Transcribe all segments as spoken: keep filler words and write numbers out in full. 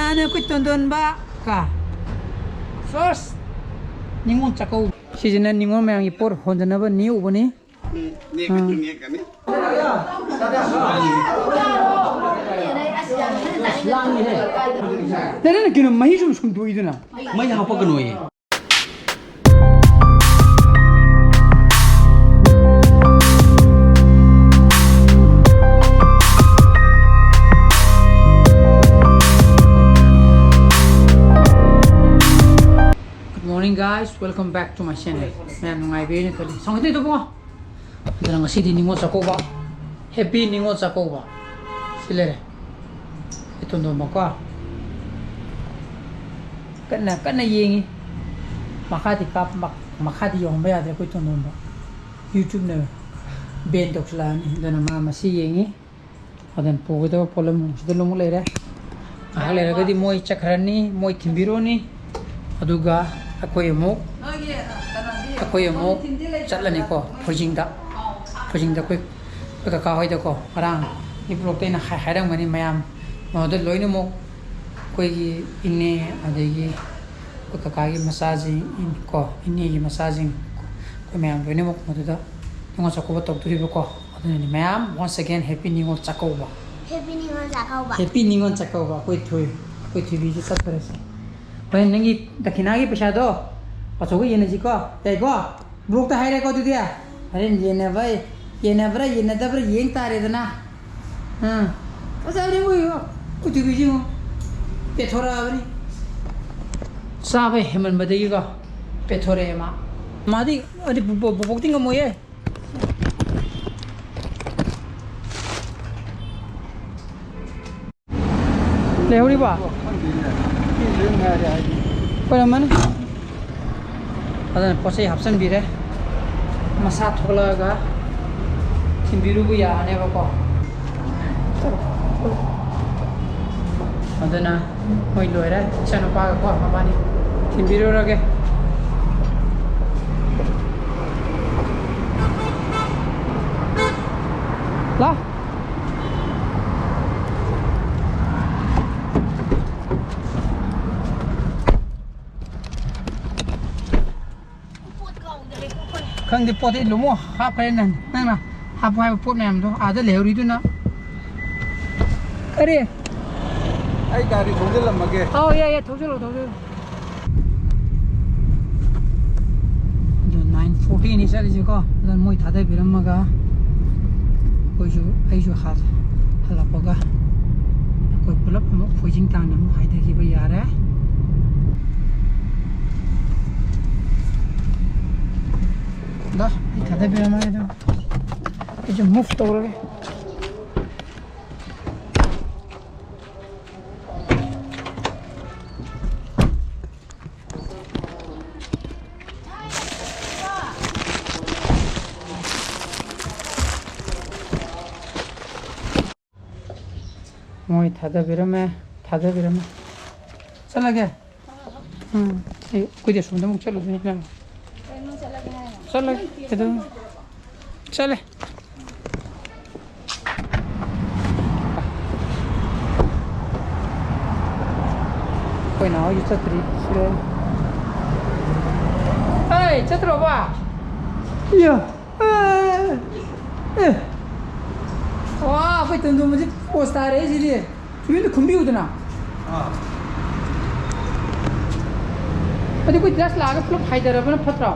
ꯑꯩꯈꯣꯏ ꯇꯣꯟꯗꯣꯟꯕ ꯀ first ꯅꯤꯉꯣꯜ ꯆꯥꯛꯀꯧꯕ꯫ ꯁꯤꯁꯤꯅ ꯅꯤꯉꯣꯜ ꯃꯌꯥꯝꯒꯤ ꯄꯣꯠ ꯍꯣꯟꯖꯅꯕ ꯅꯦꯛꯎꯕꯅꯤ꯫ ꯎꯝ, ꯅꯦꯛꯀꯅꯤ, ꯎꯝ꯫ ꯅꯦꯛꯀꯅꯤ꯫ ꯅꯪ, ꯅꯪ ꯀꯩꯅꯣ ꯃꯍꯤ ꯁꯨꯝ ꯁꯨꯝꯗꯣꯛꯏꯗꯨꯅ? ꯃꯩ ꯍꯥꯞꯄꯛꯀꯅꯣꯌꯦ꯫ Good morning, guys. Welcome back to my channel. ꯃꯌꯥꯝ ꯅꯨꯡꯉꯥꯏꯕꯤꯔꯤꯅ ꯈꯜꯂꯤ꯫ ꯁꯪꯒꯠꯇꯦ ꯏꯕꯨꯡꯉꯣ꯫ ꯑꯗꯨꯅ ꯉꯁꯤꯗꯤ ꯅꯤꯉꯣꯜ ꯆꯥꯛꯀꯧꯕ, ꯍꯦꯄꯤ ꯅꯤꯉꯣꯜ ꯆꯥꯛꯀꯧꯕ꯫ ꯁꯤ ꯂꯩꯔꯦ꯫ ꯑꯩ ꯇꯣꯟꯗꯣꯟꯕꯀꯣ꯫ ꯀꯟꯅ, ꯀꯟꯅ ꯌꯦꯡꯉꯤ꯫ ꯃꯈꯥꯗꯤ ꯀꯥꯞ-, ꯃꯛ-, ꯃꯈꯥꯗꯤ ꯌꯧꯍꯟꯕ ꯌꯥꯗ꯭ꯔꯦ ꯑꯩꯈꯣꯏ ꯇꯣꯟꯗꯣꯟꯕ꯫ YouTubeꯅ ban ꯇꯧꯁꯤꯜꯂꯛꯑꯅꯤ꯫ ꯑꯗꯨꯅ ꯃꯥ ꯃꯁꯤ ꯌꯦꯡꯉꯤ꯫ ꯑꯗꯨꯅ ꯄꯨꯒꯗꯕ ꯄꯣꯠꯂꯝꯁꯤꯗ ꯑꯃꯨꯛ ꯂꯩꯔꯦ꯫ ꯉꯥꯏꯍꯥꯛ ꯂꯩꯔꯒꯗꯤ ꯃꯣꯏ ꯆꯠꯈ꯭ꯔꯅꯤ, ꯃꯣꯏ ꯊꯤꯟꯕꯤꯔꯨꯅꯤ꯫ ꯑꯗꯨꯒ ꯑꯩꯈꯣꯏ ꯑꯃꯨꯛ, ꯑꯩꯈꯣꯏ ꯑꯃꯨꯛ ꯆꯠꯂꯅꯤꯀꯣ, ꯐꯣꯏꯖꯤꯡꯗ꯫ ꯐꯣꯏꯖꯤꯡꯗ ꯑꯩꯈꯣꯏ, ꯑꯩꯈꯣꯏ ꯀꯀꯥ ꯍꯣꯏꯗꯀꯣ, ꯉꯔꯥꯡ ꯏ ꯕ꯭ꯂꯣꯛꯇ ꯑꯩꯅ ꯍꯥꯏ-, ꯍꯥꯏꯔꯝꯒꯅꯤ ꯃꯌꯥꯝ꯫ ꯃꯗꯨꯗ ꯂꯣꯏꯅꯃꯛ ꯑꯩꯈꯣꯏꯒꯤ ꯏꯅꯦ, ꯑꯗꯒꯤ ꯑꯩꯈꯣꯏ ꯀꯀꯥꯒꯤ ꯃꯆꯥꯁꯤꯡ ꯀꯣ, ꯏꯅꯦꯒꯤ ꯃꯆꯥꯁꯤꯡ, ꯑꯩꯈꯣꯏ ꯃꯌꯥꯝ ꯂꯣꯏꯅꯃꯛ ꯃꯗꯨꯗ ꯅꯤꯉꯣꯜ ꯆꯥꯛꯀꯧꯕ ꯇꯧꯗꯣꯔꯤꯕꯀꯣ꯫ ꯑꯗꯨꯅꯅꯤ ꯃꯌꯥꯝ, once again, happy Ningol Chakkouba. Happy Ningol Chakkouba. Happy Ningol Chakkouba. ꯑꯩꯈꯣꯏ ꯊꯣꯏ, ꯑꯩꯈꯣꯏ ꯊꯣꯏꯕꯤꯁꯨ ꯆꯠꯈ꯭ꯔꯁꯤ꯫ ꯍꯣꯔꯦꯟ ꯅꯪꯒꯤ ꯗꯈꯤꯅꯥꯒꯤ ꯄꯩꯁꯥꯗꯣ ꯄꯥꯆꯧꯒ ꯌꯦꯟꯅꯁꯤꯀꯣ? ꯌꯥꯏꯀꯣ? ꯕ꯭ꯂꯣꯛꯇ ꯍꯥꯏꯔꯦꯀꯣ ꯑꯗꯨꯗꯤ? ꯍꯣꯔꯦꯟ ꯌꯦꯟꯅꯕ, ꯌꯦꯟꯅꯕ꯭ꯔꯥ ꯌꯦꯟꯅꯗꯕ꯭ꯔꯥ ꯌꯦꯡ ꯇꯥꯔꯦꯗꯅ꯫ ꯑꯥ꯫ ꯐꯖꯕꯅꯤ ꯃꯣꯏ, ꯑꯩꯈꯣꯏ ꯊꯣꯏꯕꯤꯁꯤ ꯌꯦꯡꯉꯣ꯫ ꯄꯦꯊꯣꯔꯛꯑꯕꯅꯤ꯫ ꯆꯥꯕ ꯍꯦꯟꯃꯟꯕꯗꯒꯤꯀꯣ, ꯄꯦꯊꯣꯔꯛꯑꯦ ꯃꯥ꯫ ꯃꯥꯗꯤ, ꯑꯗꯨ ꯕꯣ-, ꯕꯣ-, ꯕꯣꯕꯣꯛꯇꯤ ꯉꯝꯃꯣꯏꯌꯦ꯫ ꯂꯩꯍꯧꯔꯤꯕꯣ? ꯈꯪꯗꯦꯅꯦ꯫ ꯁꯤ ꯂꯣꯏ ꯉꯥꯏꯔꯦ ꯍꯥꯏꯗꯤ꯫ ꯑꯣꯏꯔꯝꯃꯅꯤ꯫ ꯑꯗꯨꯅ ꯄꯣꯠ ꯆꯩ ꯍꯥꯞꯆꯤꯟꯕꯤꯔꯦ꯫ ꯃꯁꯥ ꯊꯣꯛꯂꯛꯑꯒ ꯊꯤꯟꯕꯤꯔꯨꯕ ꯌꯥꯔꯅꯦꯕꯀꯣ꯫ ꯑꯗꯨꯅ ꯃꯣꯏ ꯂꯣꯏꯔꯦ꯫ ꯏꯆꯥꯅꯨꯄꯥꯒꯀꯣ ꯃꯕꯥꯅꯤ ꯊꯤꯟꯕꯤꯔꯨꯔꯒꯦ꯫ ꯂꯥ꯫ ꯅꯪꯗꯤ ꯄꯣꯠꯇꯤ ꯂꯨꯝꯃꯣ ꯍꯥꯞꯈ꯭ꯔꯦ ꯅꯪ, ꯅꯪꯅ ꯍꯥꯞꯄꯣ ꯍꯥꯏꯕ ꯄꯣꯠ ꯃꯌꯥꯝꯗꯣ ꯑꯥꯗ ꯂꯩꯍꯧꯔꯤꯗꯨꯅ꯫ ꯀꯔꯤ? ꯑꯩ ꯒꯥꯔꯤ ꯊꯧꯖꯤꯜꯂꯝꯃꯒꯦ꯫ ꯑꯧ, ꯌꯥꯏ, ꯌꯥꯏ, ꯊꯧꯖꯤꯜꯂꯣ, ꯊꯧꯖꯤꯜꯂꯣ꯫ ꯑꯗꯣ nine forty ꯅꯤ ꯆꯠꯂꯤꯁꯦꯀꯣ꯫ ꯑꯗꯣ ꯃꯣꯏ ꯊꯥꯗꯕꯤꯔꯝꯃꯒ ꯑꯩꯈꯣꯏꯁꯨ, ꯑꯩꯁꯨ ꯍꯜ-, ꯍꯜꯂꯛꯄꯒ ꯑꯩꯈꯣꯏ ꯄꯨꯂꯞ ꯑꯃꯨꯛ ꯐꯣꯏꯖꯤꯡ ꯇꯥꯟꯅ ꯑꯃꯨꯛ ꯍꯥꯏꯊꯈꯤꯕ ꯌꯥꯔꯦ꯫ ꯗꯥ, ꯑꯩ ꯊꯥꯗꯕꯤꯔꯝꯃꯒꯦ ꯑꯗꯨꯝ꯫ ꯑꯩꯁꯨ move ꯇꯧꯔꯒꯦ꯫ ꯃꯣꯏ ꯊꯥꯗꯕꯤꯔꯝꯃꯦ, ꯊꯥꯗꯕꯤꯔꯝꯃꯦ꯫ ꯆꯠꯂꯒꯦ꯫ ꯎꯝ, ꯑꯩ, ꯑꯩꯈꯣꯏꯗꯤ ꯑꯁꯣꯝꯗ ꯑꯃꯨꯛ ꯆꯠꯂꯨꯗꯣꯏꯅꯤ ꯅꯪ꯫ ꯀꯩꯅꯣ ꯆꯠꯂꯒꯦ ꯍꯥꯏꯅꯣ? ꯆꯠꯂꯒꯦ꯫ ꯀꯩꯗꯧ-, ꯆꯠꯂꯦ꯫ ꯑꯩꯈꯣꯏ ꯅꯍꯥꯟ ꯍꯣꯏꯁꯨ ꯆꯠꯇ꯭ꯔꯤ꯫ ꯁꯤꯗ꯫ ꯑꯩ ꯆꯠꯇ꯭ꯔꯣꯕ? ꯏꯌꯥ꯫ ꯑꯦ꯫ ꯑꯦ꯫ ꯋꯥ, ꯑꯩꯈꯣꯏ ꯇꯣꯟꯗꯣꯟꯕꯁꯤ ꯄꯣꯁ ꯇꯥꯔꯦ ꯁꯤꯗꯤ꯫ ꯇꯨꯃꯤꯟꯗ ꯈꯨꯝꯕꯤꯌꯨꯗꯅ꯫ ꯑꯥ꯫ ꯑꯗꯨ ꯑꯩꯈꯣꯏ ꯗ꯭ꯔꯦꯁ ꯂꯥꯛꯑꯒ ꯄꯨꯂꯞ ꯍꯥꯏꯗꯔꯕꯅ ꯐꯠꯇ꯭ꯔꯣ?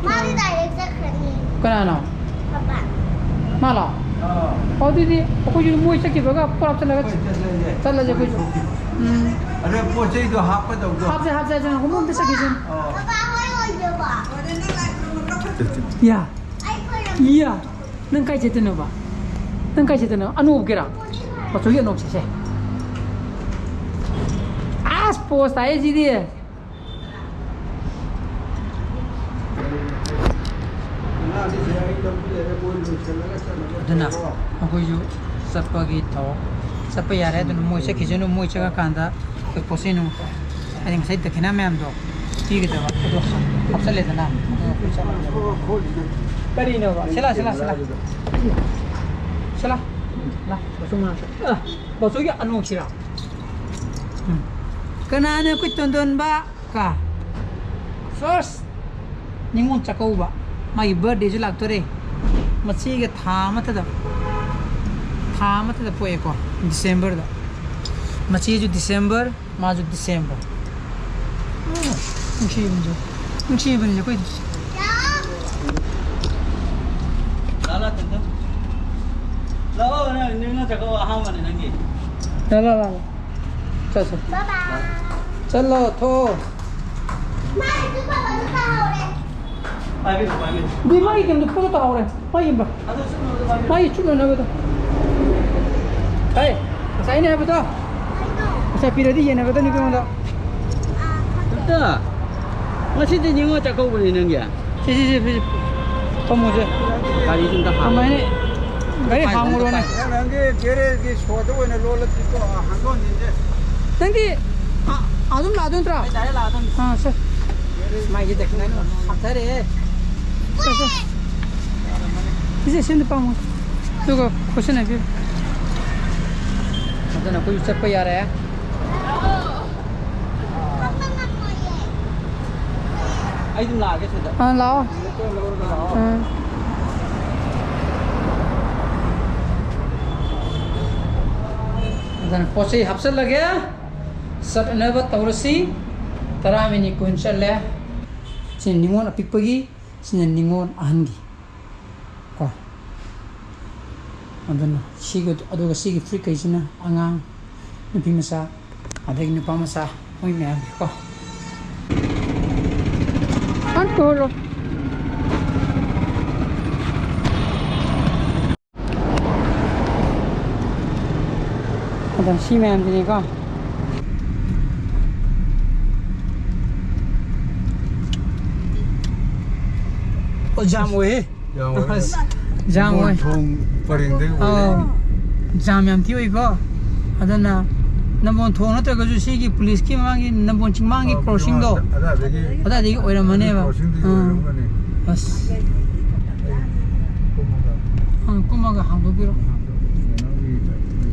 ꯃꯥꯗꯤ direct ꯆꯠꯈ꯭ꯔꯅꯤ꯫ ꯀꯅꯥꯅꯣ? ꯄꯄꯥ꯫ ꯃꯥꯂꯣ? ꯑꯥ꯫ ꯑꯣ, ꯑꯗꯨꯗꯤ ꯑꯩꯈꯣꯏꯁꯨ ꯃꯣꯏ ꯆꯠꯈꯤꯕꯒ ꯄꯨꯂꯞ ꯆꯠꯂꯒ ꯍꯣꯏ, ꯆꯠꯂꯁꯦ꯫ ꯆꯠꯂꯁꯦ ꯑꯩꯈꯣꯏꯁꯨ꯫ ꯎꯝ꯫ ꯑꯗ ꯄꯣꯠ ꯆꯩꯗꯣ ꯍꯥꯞꯀꯗꯧꯗꯣ꯫ ꯍꯥꯞꯁꯦ, ꯍꯥꯞꯁꯦ, ꯍꯥꯞꯁꯦ꯫ ꯍꯣꯃꯣ ꯑꯝꯇ ꯆꯠꯈꯤꯁꯦ꯫ ꯑꯣ꯫ ꯄꯄꯥ ꯍꯣꯏ ꯑꯣꯏꯗꯣꯏꯕ꯫ ꯌꯥ꯫ ꯑꯩ ꯈꯣꯏꯔꯝ- ꯌꯥ꯫ ꯅꯪ ꯀꯥꯏ ꯆꯠꯇꯣꯏꯅꯣꯕ? ꯅꯪ ꯀꯥꯏ ꯆꯠꯇꯣꯏꯅꯣ? ꯑꯅꯣꯞ ꯎꯞꯀꯦꯔꯥ? ꯃꯆꯨꯒꯤ ꯑꯅꯣꯞꯁꯦ, ꯁꯦ꯫ ꯑꯁ, ꯄꯣꯁ ꯇꯥꯏꯌꯦ ꯁꯤꯗꯤ꯫ ꯑꯗꯨꯅ ꯑꯩꯈꯣꯏꯁꯨ ꯆꯠꯄꯒꯤ ꯊꯧ-, ꯆꯠꯄ ꯌꯥꯔꯦ꯫ ꯑꯗꯨꯅ ꯃꯣꯏ ꯆꯠꯈꯤꯁꯅꯨ, ꯃꯣꯏ ꯆꯪꯉꯀꯥꯟꯗ ꯑꯩꯈꯣꯏ ꯄꯣꯠ ꯆꯩ ꯅꯨꯡ, ꯍꯥꯏꯗꯤ ꯉꯁꯥꯏ ꯗꯈꯤꯅꯥ ꯃꯌꯥꯝꯗꯣ ꯄꯤꯒꯗꯕ ꯑꯗꯣ ꯍꯥꯞꯆꯜꯂꯦꯗꯅ꯫ ꯑꯗꯣ ꯑꯩꯈꯣꯏ ꯆꯠꯂꯒꯦ꯫ ꯀꯔꯤꯅꯣꯕ? ꯁꯤꯂꯥ, ꯁꯤꯂꯥ, ꯁꯤꯂꯥ꯫ ꯁꯤꯂꯥ꯫ ꯂꯥ, ꯕꯥꯆꯧ ꯃꯅꯥꯛꯇ꯫ ꯑ, ꯕꯥꯆꯧꯒꯤ ꯑꯅꯣꯛꯁꯤꯔꯥ? ꯎꯝ꯫ ꯀꯅꯥꯅꯣ ꯑꯩꯈꯣꯏ ꯇꯣꯟꯗꯣꯟꯕ? ꯀ꯫ First꯫ ꯅꯤꯉꯣꯜ ꯆꯥꯛꯀꯧꯕ, ꯃꯥꯒꯤ ꯕꯥꯔꯊꯗꯦꯁꯨ ꯂꯥꯛꯇꯣꯔꯦ꯫ ꯃꯆꯦꯒ ꯊꯥ ꯑꯃꯠꯇꯗ, ꯊꯥ ꯑꯃꯠꯇꯗ ꯄꯣꯛꯑꯦꯀꯣ, ꯗꯤꯁꯦꯝꯕꯔꯗ꯫ ꯃꯆꯦꯁꯨ ꯗꯤꯁꯦꯝꯕꯔ, ꯃꯥꯁꯨ ꯗꯤꯁꯦꯝꯕꯔ꯫ ꯅꯨꯡꯁꯤꯕꯅꯤꯁꯦ, ꯅꯨꯡꯁꯤꯕꯅꯤꯁꯦ ꯑꯩꯈꯣꯏꯗꯤ꯫ ꯂꯥꯛꯑꯣ, ꯂꯥꯛꯑꯣ, ꯇꯦꯟꯇꯣ꯫ ꯂꯥꯛꯑꯣ, ꯅꯪ ꯅꯤꯉꯣꯜ ꯆꯥꯛꯀꯧꯕ ꯑꯍꯥꯟꯕꯅꯦ ꯅꯪꯒꯤ꯫ ꯂꯥꯛꯑꯣ, ꯂꯥꯛꯑꯣ, ꯂꯥꯛꯑꯣ꯫ ꯆꯠꯁꯦ꯫ ꯕꯥꯏ ꯕꯥꯏ꯫ ꯆꯠꯂꯣ, ꯊꯣꯛꯑꯣ꯫ ꯃꯥꯒꯤꯁꯨ ꯕꯥꯕꯥꯁꯨ ꯇꯥꯍꯧꯔꯦ꯫ ꯄꯥꯏꯕꯤꯔꯣ, ꯄꯥꯏꯕꯤꯔꯣ꯫ ꯗꯤ ꯃꯥꯒꯤ ꯀꯩꯅꯣꯗꯣ ꯄꯨꯔ ꯇꯥꯍꯧꯔꯦ꯫ ꯃꯥꯒꯤ ꯌꯦꯡꯕ꯫ ꯑꯗꯨ ꯆꯨꯞꯅꯕꯗꯣ ꯄꯥꯏꯕꯤꯔꯣ꯫ ꯃꯥꯒꯤ ꯆꯨꯞꯅꯅꯕꯗꯣ꯫ ꯍꯦ, ꯉꯁꯥꯏ ꯑꯩꯅ ꯍꯥꯏꯕꯗꯣ꯫ ꯀꯩꯅꯣ? ꯉꯁꯥꯏ ꯄꯤꯔꯗꯤ ꯌꯦꯟꯅꯒꯗꯕꯅꯤ ꯑꯩꯉꯣꯟꯗ꯫ ꯑꯥ, ꯈꯪꯗꯦ꯫ ꯗꯣꯛꯇꯔ, ꯉꯁꯤꯗꯤ ꯅꯤꯉꯣꯜ ꯆꯥꯛꯀꯧꯕꯅꯤ ꯅꯪꯒꯤ꯫ ꯁꯤ, ꯁꯤ, ꯁꯤ, ꯁꯤ, ꯁꯤ꯫ ꯐꯝꯃꯣꯁꯦ꯫ ꯒꯥꯔꯤꯁꯤ ꯑꯝꯇ ꯍꯥꯡꯉꯣ꯫ ꯀꯃꯥꯏꯅ? ꯒꯥꯔꯤ ꯄꯥꯏ, ꯍꯥꯡꯉꯨꯔꯣꯅꯦ꯫ ꯄꯥꯏ꯫ ꯅꯪꯒꯤ ꯒꯦꯔꯦꯖꯀꯤ ꯁꯣꯗ ꯑꯣꯏꯅ ꯂꯣꯜꯂꯁꯤꯀꯣ, ꯍꯥꯡꯗꯣꯛꯍꯟꯁꯤꯟꯁꯦ꯫ ꯅꯪꯗꯤ ꯑ-, ꯑꯗꯨꯝ ꯂꯥꯛꯑꯗꯣꯏ ꯅꯠꯇ꯭ꯔꯣ? ꯑꯩ ꯗꯥꯏꯔꯦꯛ ꯂꯥꯛꯑꯗꯝꯅꯤ꯫ ꯑꯥ, ꯁꯦ꯫ ꯃꯥꯏꯁꯦ ꯗꯈꯤꯅꯥ ꯍꯥꯞꯊꯔꯦ꯫ ꯁꯦ, ꯁꯦ꯫ ꯁꯤꯁꯦ ꯁꯦꯝꯗ ꯄꯥꯝꯃꯣ꯫ ꯑꯗꯨꯒ ꯈꯣꯠꯁꯤꯟꯅꯕꯤꯌꯨ꯫ ꯑꯗꯨꯅ ꯑꯩꯈꯣꯏꯁꯨ ꯆꯠꯄ ꯌꯥꯔꯦ꯫ ꯑꯩ ꯑꯗꯨꯝ ꯂꯥꯛꯑꯒꯦ ꯁꯤꯗ꯫ ꯑꯥ, ꯂꯥꯛꯑꯣ꯫ ꯑꯥ꯫ ꯑꯗꯨꯅ ꯄꯣꯠ ꯆꯩ ꯍꯥꯞꯆꯤꯜꯂꯒꯦ꯫ ꯆꯠꯅꯕ ꯇꯧꯔꯁꯤ꯫ ꯇꯔꯥ ꯃꯤꯅꯤꯠ ꯀꯨꯟ ꯆꯠꯂꯦ꯫ ꯁꯤꯅ ꯅꯤꯉꯣꯜ ꯑꯄꯤꯛꯄꯒꯤ, ꯁꯤꯅ ꯅꯤꯉꯣꯜ ꯑꯍꯟꯒꯤ꯫ ꯀꯣ꯫ ꯑꯗꯨꯅ ꯁꯤꯒ, ꯑꯗꯨꯒ ꯁꯤꯒꯤ ꯐꯨꯔꯤꯠ ꯀꯩꯁꯤꯅ ꯑꯉꯥꯡ ꯅꯨꯄꯤ ꯃꯆꯥ, ꯑꯗꯒꯤ ꯅꯨꯄꯥ ꯃꯆꯥ, ꯃꯣꯏ ꯃꯌꯥꯝꯒꯤ ꯀꯣ꯫ ꯑ, ꯇꯣꯂꯣ꯫ ꯑꯗꯣ ꯁꯤ ꯃꯌꯥꯝꯁꯤꯅꯤꯀꯣ꯫ ꯑꯣ, ꯖꯥꯝ ꯑꯣꯏꯍꯦ꯫ ꯌꯥꯝ ꯑꯣꯏ꯫ ꯑꯁ, ꯖꯥꯝ ꯅꯝꯕꯣꯜ ꯑꯣꯏ꯫ ꯊꯣꯡ ꯄꯔꯦꯡꯗꯩ ꯑꯣꯏꯔꯦ꯫ ꯑꯧ꯫ ꯖꯥꯝ ꯌꯥꯝ ꯊꯤ ꯑꯣꯏꯀꯣ꯫ ꯑꯗꯨꯅ ꯅꯝꯕꯣꯜ ꯊꯣꯡ ꯅꯠꯇ꯭ꯔꯒꯁꯨ ꯁꯤꯒꯤ ꯄꯨꯂꯤꯁꯀꯤ ꯃꯃꯥꯡꯒꯤ ꯅꯝꯕꯣꯜ ꯆꯤꯡꯃꯥꯡꯒꯤ ꯑ, ꯀ꯭ꯔꯣꯁꯤꯡꯗꯣ ꯑꯗꯥꯏꯗꯒꯤ, ꯑꯗꯥꯏꯗꯒꯤ ꯑꯣꯏꯔꯝꯃꯅꯦꯕ꯫ ꯀ꯭ꯔꯣꯁꯤꯡꯗꯒꯤ ꯑꯥ꯫ ꯑꯣꯏꯔꯝꯒꯅꯤ꯫ ꯑꯁ꯫ ꯑꯩ ꯀꯨꯝꯃꯒ꯫ ꯑꯥ, ꯀꯨꯝꯃꯒ ꯍꯥꯡꯗꯣꯛꯄꯤꯔꯣ꯫ ꯀꯩꯅꯣꯒꯤ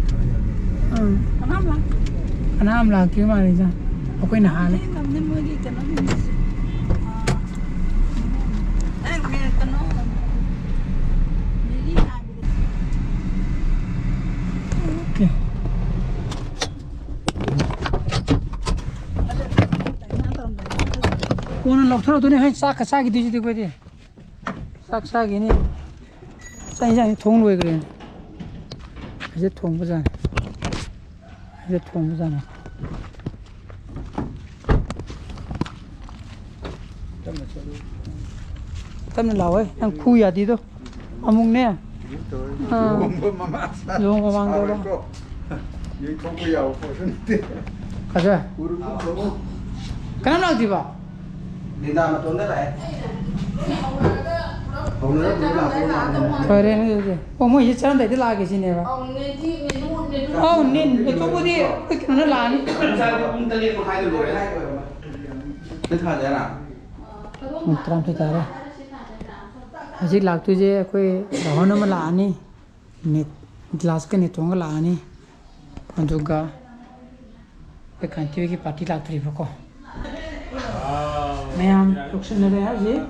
ꯊꯥ ꯌꯥꯗꯕ꯫ ꯑꯥ꯫ ꯀꯅꯥꯝ ꯂꯥꯛꯇꯦ꯫ ꯀꯅꯥꯝ ꯂꯥꯛꯇ꯭ꯔꯤ ꯃꯥꯜꯂꯦ, ꯏꯆꯥ꯫ ꯑꯩꯈꯣꯏꯅ ꯍꯥꯜꯂꯦ꯫ ꯊꯦꯡꯉꯕꯅꯤ ꯃꯣꯏꯒꯤ ꯀꯩꯅꯣꯁꯤꯡꯁꯦ꯫ ꯑꯥ꯫ ꯀꯣꯟꯅ ꯂꯧꯊꯣꯔꯛꯇꯣꯏꯅꯦ꯫ ꯍꯣꯏ, ꯆꯥꯛꯀ ꯆꯥꯈꯤꯗꯣꯏꯁꯤꯗꯤ ꯑꯩꯈꯣꯏꯗꯤ꯫ ꯆꯥꯛ ꯆꯥꯈꯤꯅꯤ꯫ ꯆꯥꯛ ꯏꯟꯁꯥꯡꯁꯤ ꯊꯣꯡ ꯂꯣꯏꯈ꯭ꯔꯦꯅꯦ꯫ ꯍꯧꯖꯤꯛ ꯊꯣꯡꯕꯖꯥꯠꯅꯤ꯫ ꯍꯧꯖꯤꯛ ꯊꯣꯡꯕꯖꯥꯠꯅꯤ꯫ ꯇꯞꯅ ꯂꯥꯛꯑꯣꯍꯦ, ꯅꯪ ꯈꯨ ꯌꯥꯗꯦꯗꯣ꯫ ꯑꯃꯨꯛꯅꯦ꯫ ꯑꯥ꯫ ꯂꯨꯍꯣꯡꯕ ꯃꯃꯥꯡ ꯂꯨꯍꯣꯡꯕ ꯃꯃꯥꯡꯗ꯫ ꯁꯥꯔꯣꯏꯀꯣ꯫ ꯌꯩꯊꯣꯛꯄ ꯌꯥꯕ ꯄꯣꯠꯁꯨ ꯅꯠꯇꯦ꯫ ꯐꯖ꯫ ꯎꯔꯨꯝ ꯊꯣꯛꯑꯣ꯫ ꯀꯅꯥꯝ ꯂꯥꯛꯇ꯭ꯔꯤꯕꯣ? ꯂꯤꯟꯗꯥ ꯃꯇꯣꯝꯗ ꯂꯥꯛꯑꯦ꯫ ꯍꯧꯅꯔ ꯄꯨꯔ ꯂꯥꯛꯄ ꯃꯥꯜꯂꯦ꯫ ꯐꯔꯦꯅꯦ ꯑꯗꯨꯗꯤ꯫ ꯑꯣ, ꯃꯣꯏꯁꯦ ꯆꯠꯂꯝꯗꯥꯏꯗ ꯂꯥꯛꯑꯒꯦ ꯁꯤꯅꯦꯕ꯫ ꯑꯧ, ꯅꯦ, ꯅꯦ, ꯅꯦ, ꯅꯦ, ꯅꯦ꯫ ꯑꯧ, ꯅꯦ, ꯑꯇꯣꯞꯄꯗꯤ ꯑꯩꯈꯣꯏ ꯀꯩꯅꯣꯅ ꯂꯥꯛꯑꯅꯤ꯫ ꯆꯥꯛꯇꯤ ꯄꯨꯡ ꯇꯔꯦꯠ ꯃꯈꯥꯏꯗ ꯂꯣꯏꯔꯦ꯫ ꯅꯪ ꯊꯥꯖꯔꯥ? ꯄꯨꯡ ꯇꯔꯥꯃꯥꯊꯣꯏ ꯇꯥꯔꯦ꯫ ꯍꯧꯖꯤꯛ ꯂꯥꯛꯇꯣꯏꯁꯦ ꯑꯩꯈꯣꯏ ꯔꯥꯍꯨꯜ ꯑꯃ ꯂꯥꯛꯑꯅꯤ, ꯅꯤꯠ-, ꯒ꯭ꯂꯥꯁꯀ ꯅꯦꯇꯣꯟꯒ ꯂꯥꯛꯑꯅꯤ, ꯑꯗꯨꯒ ꯑꯩꯈꯣꯏ ꯀꯥꯟꯇꯤ ꯍꯣꯏꯒꯤ ꯄꯥꯔꯇꯤ ꯂꯥꯛꯇ꯭ꯔꯤꯕꯀꯣ꯫ ꯃꯌꯥꯝ ꯌꯧꯁꯤꯟꯅꯔꯦ ꯍꯧꯖꯤꯛ꯫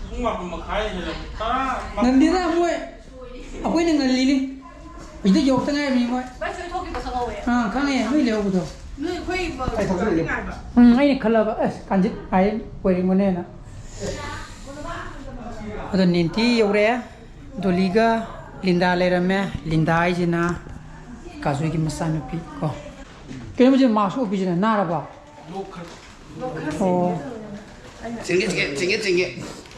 ꯄꯨꯡ ꯃꯥꯄꯟ ꯃꯈꯥꯏ ꯍꯦꯜꯂꯦ꯫ ꯇꯔꯥ꯫ ꯉꯟꯗꯦꯗ ꯃꯣꯏ꯫ ꯑꯩꯈꯣꯏꯅ ꯉꯜꯂꯤꯅꯤ꯫ ꯍꯧꯖꯤꯛꯇ ꯌꯧꯔꯛꯇ ꯉꯥꯏꯔꯤꯕꯅꯤ ꯃꯣꯏ꯫ ꯚꯥꯏ, ꯁꯣꯏ ꯊꯣꯛꯈꯤꯕ ꯈꯪꯍꯧꯋꯦ꯫ ꯑꯥ, ꯈꯪꯉꯦ, ꯅꯣꯏ ꯂꯩꯍꯧꯕꯗꯣ꯫ ꯅꯣꯏ ꯑꯩꯈꯣꯏ ꯕ-, ꯑꯩ ꯊꯣꯛꯆꯜꯂꯛꯑꯦ꯫ ꯉꯥꯏꯕ꯫ ꯎꯝ, ꯑꯩꯅ ꯈꯜꯂꯕ, ꯑꯁ, ꯀꯥꯟꯖꯤꯠ ꯍꯥꯏ ꯑꯣꯏꯔꯝꯒꯅꯦꯅ꯫ ꯑꯗꯣ ꯅꯦꯟꯇꯤ ꯌꯧꯔꯛꯑꯦ꯫ ꯗꯣꯂꯤꯒ ꯂꯤꯟꯗꯥ ꯂꯩꯔꯝꯃꯦ꯫ ꯂꯤꯟꯗꯥ ꯍꯥꯏꯁꯤꯅ ꯀꯥꯖꯣꯏꯒꯤ ꯃꯆꯥꯅꯨꯄꯤ ꯀꯣ꯫ ꯀꯩꯅꯣ ꯍꯧꯖꯤꯛ ꯃꯥꯛꯁ ꯎꯞꯄꯤꯁꯤꯅ ꯅꯥꯔꯕ? ꯂꯣꯛ ꯈꯔ ꯑꯣ꯫ ꯆꯤꯡꯒꯦ, ꯆꯤꯡꯒꯦ, ꯆꯤꯡꯒꯦ, ꯆꯤꯡꯒꯦ꯫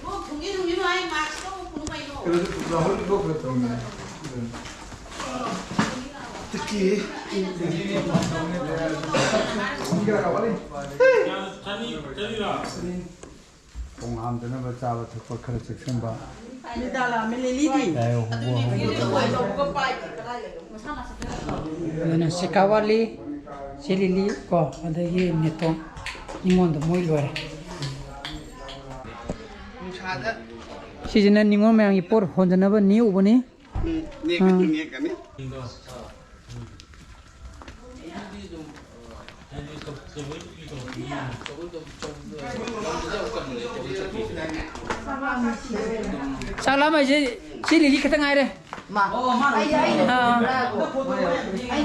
ꯂꯣꯛ ꯊꯨꯡꯒꯦ, ꯊꯨꯡꯒꯦ ꯍꯥꯏ ꯃꯥꯛꯁ ꯇꯣ ꯎꯞꯄꯨꯅꯣ ꯀꯩꯅꯣ? ꯀꯩꯅꯣꯁꯨ ꯂꯣꯛ ꯈꯔ ꯇꯧꯅꯤ꯫ ꯇꯤꯛꯀꯤ꯫ ꯆꯅꯤ, ꯆꯅꯤꯔꯥ? ꯈꯣꯡ ꯍꯥꯝꯗꯅꯕ ꯆꯥꯕ ꯊꯛꯄ ꯈꯔ ꯆꯦꯛꯁꯤꯟꯕ꯫ ꯃꯤꯗꯥ ꯂꯥꯛꯑꯝꯃꯦ, ꯂꯤꯂꯤꯗꯤ꯫ ꯌꯥꯏꯌꯣ, ꯍꯣꯡꯉꯣ, ꯍꯣꯡꯉꯣ꯫ ꯑꯗꯨꯅ ꯁꯤꯀꯥꯋꯥꯂꯤ, ꯁꯤ ꯂꯤꯂꯤ ꯀꯣ, ꯑꯗꯒꯤ ꯅꯦꯇꯣꯟ, ꯅꯤꯉꯣꯟꯗ ꯃꯣꯏ ꯂꯣꯏꯔꯦ꯫ ꯅꯨꯡꯁꯥꯗ꯫ ꯁꯤꯁꯤꯅ ꯅꯤꯉꯣꯜ ꯃꯌꯥꯝꯒꯤ ꯄꯣꯠ ꯍꯣꯟꯖꯅꯕ ꯅꯦꯛꯎꯕꯅꯤ꯫ ꯎꯝ, ꯅꯦꯛꯀꯅꯤ, ꯎꯝ꯫ ꯅꯦꯛꯀꯅꯤ꯫ ꯆꯥꯛ ꯂꯥꯝꯃꯛꯏꯁꯦ ꯁꯤ ꯂꯤꯂꯤ ꯈꯛꯇ ꯉꯥꯏꯔꯦ꯫ ꯃꯥ꯫ ꯑꯣ, ꯃꯥꯅ ꯑꯩꯗꯤ ꯑꯩꯅ ꯑꯥ꯫ ꯀꯣꯟꯕ꯭ꯔꯥ ꯍꯥꯏꯕꯣ꯫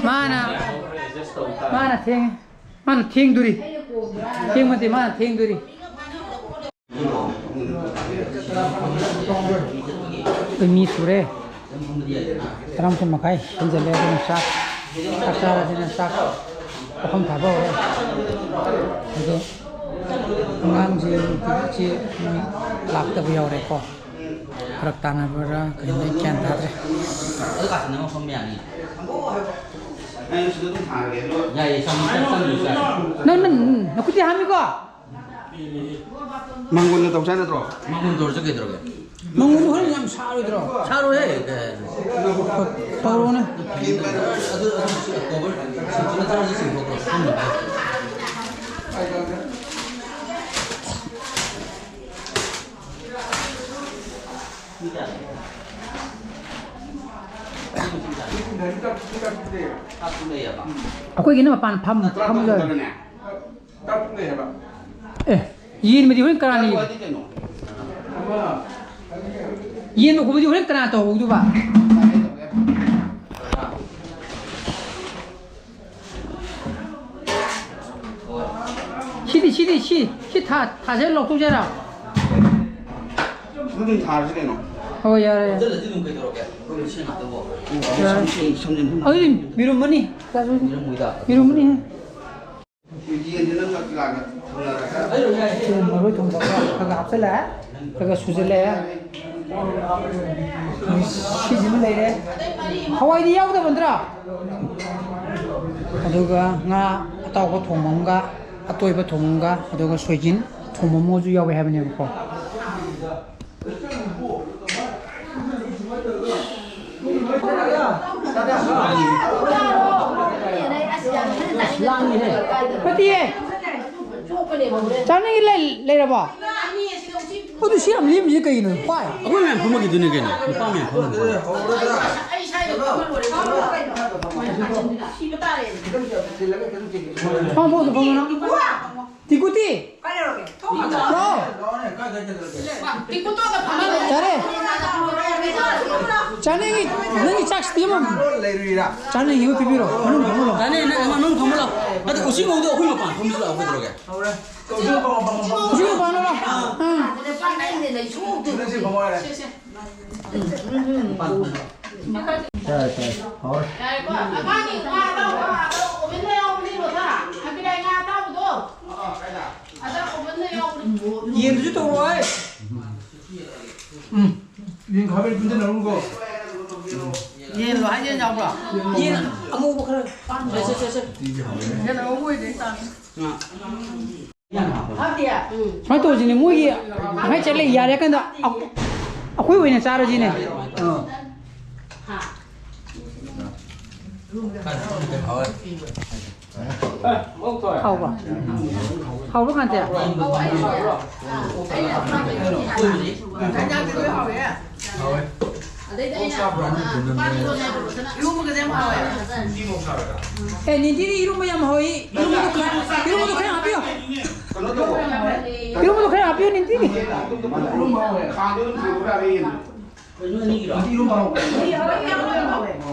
ꯃꯥꯅ, ꯑꯩꯅ ꯃꯥꯅ ꯊꯦꯡꯉꯦ꯫ ꯃꯥꯅ ꯊꯦꯡꯗꯨꯔꯤ꯫ ꯊꯦꯡꯕꯗꯤ ꯃꯥꯅ ꯊꯦꯡꯗꯨꯔꯤ꯫ ꯑꯩꯈꯣꯏ ꯃꯤ ꯁꯨꯔꯦ꯫ ꯇꯔꯥꯃꯥꯊꯣꯏ ꯃꯈꯥꯏ ꯍꯦꯟꯖꯜꯂꯦ꯫ ꯑꯗꯨꯅ ꯆꯥꯛ, ꯆꯥꯛ ꯆꯥꯔꯁꯤꯅ ꯆꯥꯛ ꯄꯨꯈꯝ ꯊꯥꯕ ꯍꯧꯔꯦ꯫ ꯑꯗꯣ ꯑꯉꯥꯡꯁꯦ ꯃꯣꯏ ꯂꯥꯛꯇꯕ ꯌꯥꯎꯔꯦꯀꯣ꯫ ꯐꯔꯛ ꯇꯥꯅꯕ꯭ꯔꯥ ꯀꯩꯅꯣ ꯑꯩ ꯒ꯭ꯌꯥꯟ ꯇꯥꯗ꯭ꯔꯦ꯫ ꯑꯗꯨ ꯀꯥꯆꯤꯟ ꯑꯃ ꯐꯝꯕ ꯌꯥꯅꯤ꯫ ꯌꯥꯏꯌꯦ, ꯆꯪ-, ꯆꯪ-, ꯆꯪꯗ꯭ꯔꯁꯨ ꯌꯥꯏ꯫ ꯅꯪ, ꯅꯪ, ꯅꯈꯨꯠꯇꯤ ꯍꯥꯝꯃꯤꯀꯣ? ꯃꯥꯡꯒꯣꯟꯗ ꯇꯧꯁꯦ ꯅꯠꯇ꯭ꯔꯣ? ꯃꯥꯡꯒꯣꯟ ꯇꯧꯔꯁꯨ ꯀꯩꯗꯧꯔꯒꯦ? ꯃꯥꯡꯒꯣꯟꯗ ꯍꯣꯔꯦꯟ ꯌꯥꯝ ꯁꯥꯔꯣꯏꯗ꯭ꯔꯣ? ꯁꯥꯔꯣꯏꯍꯦ꯫ ꯇꯧꯔꯣꯅꯦ꯫ ꯑꯗꯨ, ꯑꯗꯨ, ꯀꯣꯚꯔ ꯁꯤꯠꯁꯤꯅ ꯆꯥꯔꯁꯨ ꯆꯤꯡꯊꯣꯛꯈ꯭ꯔꯣ꯫ ꯑꯩꯈꯣꯏꯒꯤꯅ ꯃꯄꯥꯟ ꯐꯝ-, ꯐꯝꯖꯔꯦ꯫ ꯑꯦ, ꯌꯦꯟꯕꯗꯤ ꯍꯣꯔꯦꯟ ꯀꯅꯥꯅ ꯌꯦꯟ-, ꯌꯦꯟꯕ ꯈꯣꯠꯄꯗꯤ ꯍꯣꯔꯦꯟ ꯀꯅꯥ ꯇꯧꯍꯧꯗꯣꯏꯕ? ꯁꯤꯗꯤ, ꯁꯤꯗꯤ, ꯁꯤ, ꯁꯤ ꯊꯥ-, ꯊꯥꯁꯦ ꯂꯧꯊꯣꯛꯁꯦꯔꯥ? ꯑꯗꯨꯝ ꯊꯥꯔꯁꯤ ꯀꯩꯅꯣ꯫ ꯍꯣꯏ, ꯌꯥꯔꯦ, ꯌꯥꯔꯦ꯫ ꯍꯣꯇꯦꯜꯗꯗꯤ ꯑꯗꯨꯝ ꯀꯩꯗꯧꯔꯒꯦ? ꯑꯩꯈꯣꯏ ꯃꯁꯦꯟ ꯉꯥꯛꯇꯕꯨ꯫ ꯌꯥꯔꯦ꯫ ꯁꯝ-, ꯁꯝ-, ꯁꯝꯖꯤꯟ-, ꯑꯗꯨꯗꯤ ꯃꯤꯔꯨꯝ ꯑꯅꯤ ꯆꯥꯁꯤ꯫ ꯃꯤꯔꯨꯝ ꯃꯣꯏꯗ꯫ ꯃꯤꯔꯨꯝ ꯑꯅꯤ꯫ ꯌꯦꯟꯁꯤꯅ ꯆꯥꯛ ꯂꯥꯡꯅ ꯊꯝꯅꯔꯒ꯫ ꯁꯤ ꯃꯔꯣꯏ ꯊꯣꯡꯕ ꯈꯔ ꯈꯔ ꯍꯥꯞꯆꯤꯜꯂꯛꯑꯦ꯫ ꯈꯔ ꯈꯔ ꯁꯨꯖꯤꯜꯂꯛꯑꯦ꯫ ꯁꯤꯁꯤꯃ ꯂꯩꯔꯦ꯫ ꯍꯋꯥꯏꯗꯤ ꯌꯥꯎꯗꯕ ꯅꯠꯇ꯭ꯔꯣ? ꯑꯗꯨꯒ ꯉꯥ ꯑꯇꯥꯎꯕ ꯊꯣꯡꯕ ꯑꯃꯒ, ꯑꯇꯣꯏꯕ ꯊꯣꯡꯕ ꯑꯃꯒ, ꯑꯗꯨꯒ ꯁꯣꯏꯖꯤꯟ ꯊꯣꯡꯕ ꯑꯃꯒꯁꯨ ꯌꯥꯎꯋꯦ ꯍꯥꯏꯕꯅꯦꯕꯀꯣ꯫ ꯂꯥꯡꯉꯤꯍꯦ꯫ ꯐꯠꯇꯤꯌꯦ꯫ ꯆꯥꯅꯤꯡꯉꯤ ꯂꯩ-, ꯂꯩꯔꯕꯣ? ꯑꯗꯨ ꯁꯤ ꯌꯥꯝ ꯂꯦꯝꯃꯤꯁꯦ ꯀꯩꯒꯤꯅꯣ? ꯄꯥꯏ꯫ ꯑꯩꯈꯣꯏ ꯃꯌꯥꯝ ꯐꯝꯃꯈꯤꯗꯣꯏꯅꯦ ꯀꯩꯅꯣ, ꯅꯨꯄꯥ ꯃꯌꯥꯝ ꯐꯝꯃꯈꯤꯗꯣꯏꯅꯦ꯫ ꯐꯝ, ꯐꯝ, ꯐꯝ, ꯐꯝ꯫ ꯇꯤꯡꯀꯨꯇꯤ! ꯂꯥꯛꯑꯣ꯫ ꯌꯥꯔꯦ꯫ ꯆꯥꯅꯤꯡꯉꯤ, ꯅꯪꯒꯤ ꯆꯥꯛꯁꯤꯗꯤ ꯑꯃ ꯂꯩꯔꯨꯏꯔꯥ? ꯆꯥꯅꯤꯡꯉꯤ, ꯑꯃ ꯄꯤꯕꯤꯔꯣ꯫ ꯃꯅꯨꯡ ꯐꯝꯍꯜꯂꯣ꯫ ꯆꯥꯅꯤꯡꯉꯤ, ꯅꯪ ꯃꯅꯨꯡ ꯐꯝꯍꯜꯂꯣ꯫ ꯑꯗꯨ ꯎꯆꯤ ꯃꯧꯗꯣ ꯑꯩꯈꯣꯏ ꯃꯄꯥꯟ ꯐꯝꯁꯤ ꯂꯥꯛꯑꯣ, ꯀꯩꯗꯧꯔꯒꯦ? ꯎꯆꯤ ꯃꯄꯥꯟ ꯐꯝꯍꯜꯂꯣ꯫ ꯑꯥ꯫ ꯇꯥꯏ, ꯇꯥꯏ꯫ ꯍꯥꯎꯔꯦ꯫ ꯌꯥꯔꯦꯀꯣ? ꯑꯉꯥꯡꯒꯤ ꯉꯥ ꯑꯇꯥꯎꯕ, ꯑꯗꯣ oven ꯗ ꯌꯥꯎꯕꯅꯤ, ꯂꯣꯊꯥ꯫ ꯑꯪꯀꯤꯔꯥꯏ ꯉꯥ ꯑꯇꯥꯎꯕꯗꯣ꯫ ꯑꯗ oven ꯗ ꯌꯥꯎꯕꯅꯤ꯫ ꯌꯦꯟꯗꯨꯁꯨ ꯇꯧꯔꯛꯑꯣ, ꯍꯥꯏ꯫ ꯎꯝ꯫ ꯌꯦꯟ ꯈꯥꯕꯩ ꯄꯨꯟꯁꯤꯟꯅꯔꯨꯀꯣ꯫ ꯌꯦꯟꯂꯣ ꯍꯥꯏꯁꯦ, ꯌꯦꯟ ꯌꯥꯎꯕ꯭ꯔꯣ? ꯌꯦꯟ ꯑꯉꯧꯕ ꯈꯔ꯫ ꯁꯦ, ꯁꯦ, ꯁꯦ, ꯁꯦ꯫ ꯌꯦꯟ ꯑꯉꯧꯕ ꯑꯣꯏꯗꯤ ꯆꯥ꯫ ꯉꯥ꯫ ꯁꯨꯃꯥꯏꯅ ꯇꯧꯁꯤꯅꯦ, ꯃꯣꯏꯒꯤ ꯉꯁꯥꯏ ꯆꯠꯂꯦ ꯌꯥꯔꯦ ꯀꯥꯟꯗ ꯑꯩꯈꯣꯏ ꯑꯣꯏꯅ ꯆꯥꯔꯁꯤꯅꯦ꯫ ꯍꯥꯎꯕ? ꯍꯥꯎꯕ ꯀꯥꯟꯇꯦ? ꯑꯗꯩꯗ ꯑꯩꯅ, ꯑ, ꯅꯨꯄꯥꯗꯨꯗꯅꯦ, ꯏꯔꯣꯝꯕꯒꯁꯦ ꯌꯥꯝ ꯍꯥꯎꯋꯦ꯫ ꯑꯦ, ꯅꯤꯟꯇꯤꯗꯤ ꯏꯔꯣꯝꯕ ꯌꯥꯝ ꯍꯥꯎꯏ꯫ ꯏꯔꯣꯝꯕꯗꯣ ꯈꯔ, ꯏꯔꯣꯝꯕꯗꯣ ꯈꯔ ꯍꯥꯞꯄꯤꯌꯣ꯫ ꯏꯔꯣꯝꯕꯗꯣ ꯈꯔ ꯍꯥꯞꯄꯤꯌꯣ, ꯅꯤꯟꯇꯤꯗꯤ꯫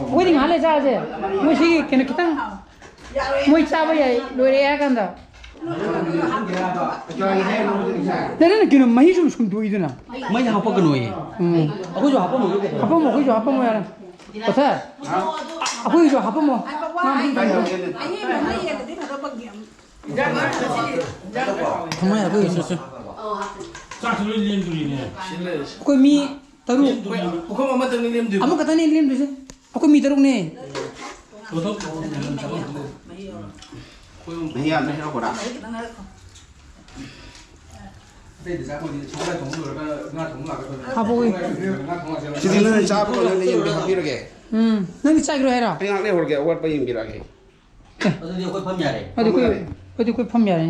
ꯑꯩꯈꯣꯏꯗꯤ ꯉꯥꯏꯍꯥꯛ ꯂꯩ ꯆꯥꯔꯁꯦ꯫ ꯃꯣꯏ ꯁꯤꯒꯤ ꯀꯩꯅꯣ ꯈꯤꯇꯪ ꯃꯣꯏ ꯆꯥꯕ ꯌꯥꯏ, ꯂꯣꯏꯔꯦ ꯍꯥꯏ ꯀꯥꯟꯗ꯫ ꯅꯪ, ꯅꯪ ꯀꯩꯅꯣ ꯃꯍꯤ ꯁꯨꯝ ꯁꯨꯝꯗꯣꯛꯏꯗꯨꯅ? ꯃꯩ ꯍꯥꯞꯄꯛꯀꯅꯣꯌꯦ꯫ ꯎꯝ꯫ ꯑꯩꯈꯣꯏꯁꯨ ꯍꯥꯞꯄꯝꯃꯣ, ꯀꯩꯗꯧꯔꯒꯦ? ꯍꯥꯞꯄꯝꯃꯣ, ꯑꯩꯈꯣꯏꯁꯨ ꯍꯥꯞꯄꯝꯃꯣ ꯌꯥꯔꯦ꯫ ꯄꯣꯊꯥ꯫ ꯑꯩꯈꯣꯏꯁꯨ ꯍꯥꯞꯄꯝꯃꯣ꯫ ꯉꯥ ꯃꯍꯤ ꯁꯨꯝ ꯁꯨꯝꯗꯣꯛ-꯫ ꯊꯝꯃꯣ ꯌꯥꯔꯦ, ꯑꯩꯈꯣꯏꯒꯤꯁꯨ ꯁꯦ꯫ ꯆꯥꯛꯁꯨ ꯂꯣꯏ ꯂꯦꯝꯗꯣꯔꯤꯅꯦ꯫ ꯑꯩꯈꯣꯏ ꯃꯤ ꯇꯔꯨꯛ꯫ ꯄꯨꯈꯝ ꯑꯃꯇꯪꯅꯤ ꯂꯦꯝꯗꯣꯏꯕ꯫ ꯑꯃꯈꯛꯇꯅꯤ ꯂꯦꯝꯗꯣꯏꯁꯦ꯫ ꯑꯩꯈꯣꯏ ꯃꯤ ꯇꯔꯨꯛꯅꯦ꯫ ꯃꯍꯤ ꯌꯥꯝꯅ ꯍꯩꯔꯛꯄ꯭ꯔꯥ? ꯑꯇꯩꯗꯤ ꯆꯥꯛ ꯊꯣꯡꯉꯤ, ꯁꯒꯣꯜ ꯊꯣꯡꯕ ꯂꯣꯏꯔꯒ ꯉꯥ ꯊꯣꯡꯕ ꯂꯥꯛꯀꯗꯧꯔꯦ꯫ ꯍꯥꯞꯄꯛꯑꯣꯏ꯫ ꯉꯥ ꯊꯣꯡ ꯂꯥꯛꯁꯦ꯫ ꯁꯤꯗꯤ ꯅꯣꯏꯅ ꯆꯥꯕ ꯀꯣꯟꯅ ꯌꯦꯡꯕꯤ-, ꯍꯥꯞꯄꯤꯔꯒꯦ꯫ ꯎꯝ, ꯅꯪꯗꯤ ꯆꯥꯈꯤꯔꯣꯏ ꯍꯥꯏꯔꯣ? ꯑꯩ ꯉꯥꯏꯍꯥꯛ ꯂꯩꯍꯧꯔꯒꯦ, ꯑꯋꯥꯠꯄ ꯌꯦꯡꯕꯤꯔꯛꯑꯒꯦ꯫ ꯑꯦ꯫ ꯑꯗꯨꯗꯤ ꯑꯩꯈꯣꯏ ꯐꯝ ꯌꯥꯔꯦ꯫ ꯑꯗꯨꯗꯤ ꯑꯩꯈꯣꯏ, ꯑꯗꯨꯗꯤ ꯑꯩꯈꯣꯏ ꯐꯝ ꯌꯥꯔꯦ꯫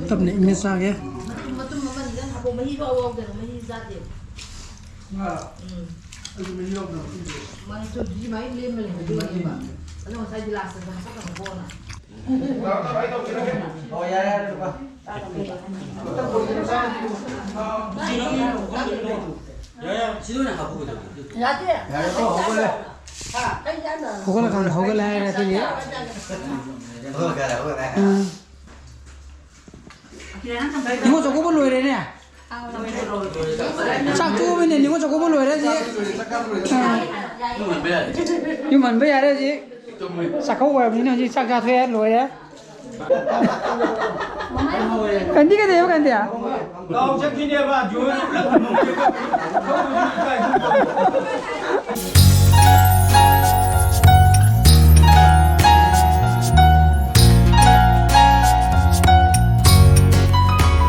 ꯇꯞꯅ ꯏꯪꯅ ꯆꯥꯒꯦ꯫ ꯃꯇꯨꯝ, ꯃꯇꯨꯝ ꯑꯃꯅꯤꯗꯪ ꯍꯥꯞꯄꯣ, ꯃꯍꯤ ꯐꯥꯎ ꯌꯥꯎꯗꯅ, ꯃꯍꯤ ꯆꯥꯗꯦ꯫ ꯎꯝ꯫ ꯃꯥꯅ ꯆꯨꯝꯗ꯭ꯔꯤ ꯃꯥꯏ ꯂꯦꯝꯅ ꯂꯩꯍꯧꯗꯣꯏꯅꯦꯕ꯫ ꯑꯗꯣ ꯉꯁꯥꯏꯗꯤ ꯂꯥꯁꯇ ꯍꯥꯄꯛꯀꯅꯨꯀꯣꯅ꯫ ꯑꯣ, ꯌꯥꯔꯦ, ꯌꯥꯔꯦ, ꯂꯨꯄꯥ꯫ ꯁꯤꯗ ꯑꯣꯏꯅ ꯍꯥꯞꯄꯨ ꯀꯩꯗꯧꯔꯒꯦ? ꯌꯥꯗꯦ꯫ ꯌꯥꯔꯦꯀꯣ, ꯍꯧꯒꯠꯂꯦ꯫ ꯍꯥ? ꯀꯩ ꯆꯥꯅꯣ? ꯍꯧꯒꯠꯂꯀꯥꯟꯗ ꯍꯧꯒꯠꯂꯦ ꯍꯥꯏꯔꯦ ꯑꯗꯨꯗꯤ꯫ ꯍꯧꯒꯠꯂꯦ, ꯍꯧꯒꯠꯂꯦ꯫ ꯎꯝ꯫ ꯅꯤꯉꯣꯜ ꯆꯥꯛꯀꯧꯕ ꯂꯣꯏꯔꯦꯅꯦ꯫ ꯆꯥꯛ ꯇꯣꯛꯑꯕꯅꯦ, ꯅꯤꯉꯣꯜ ꯆꯥꯛꯀꯧꯕ ꯂꯣꯏꯔꯦ ꯍꯧꯖꯤꯛ꯫ ꯑꯥ꯫ ꯌꯨꯝ ꯍꯟꯕ ꯌꯥꯔꯦ ꯍꯧꯖꯤꯛ꯫ ꯆꯥꯛꯀꯧꯕ ꯑꯣꯏꯔꯕꯅꯤꯅ ꯍꯧꯖꯤꯛ ꯆꯥꯛ ꯆꯥꯊꯣꯛꯑꯦ, ꯂꯣꯏꯔꯦ꯫ ꯀꯟꯗꯤ ꯀꯩꯗꯧꯕ ꯀꯟꯗꯤ? ꯀꯥꯎ ꯆꯠꯈꯤꯅꯦꯕ, ꯖꯣꯏꯅ ꯄꯨꯂꯞ ꯊꯝꯃꯝꯒꯦꯕ꯫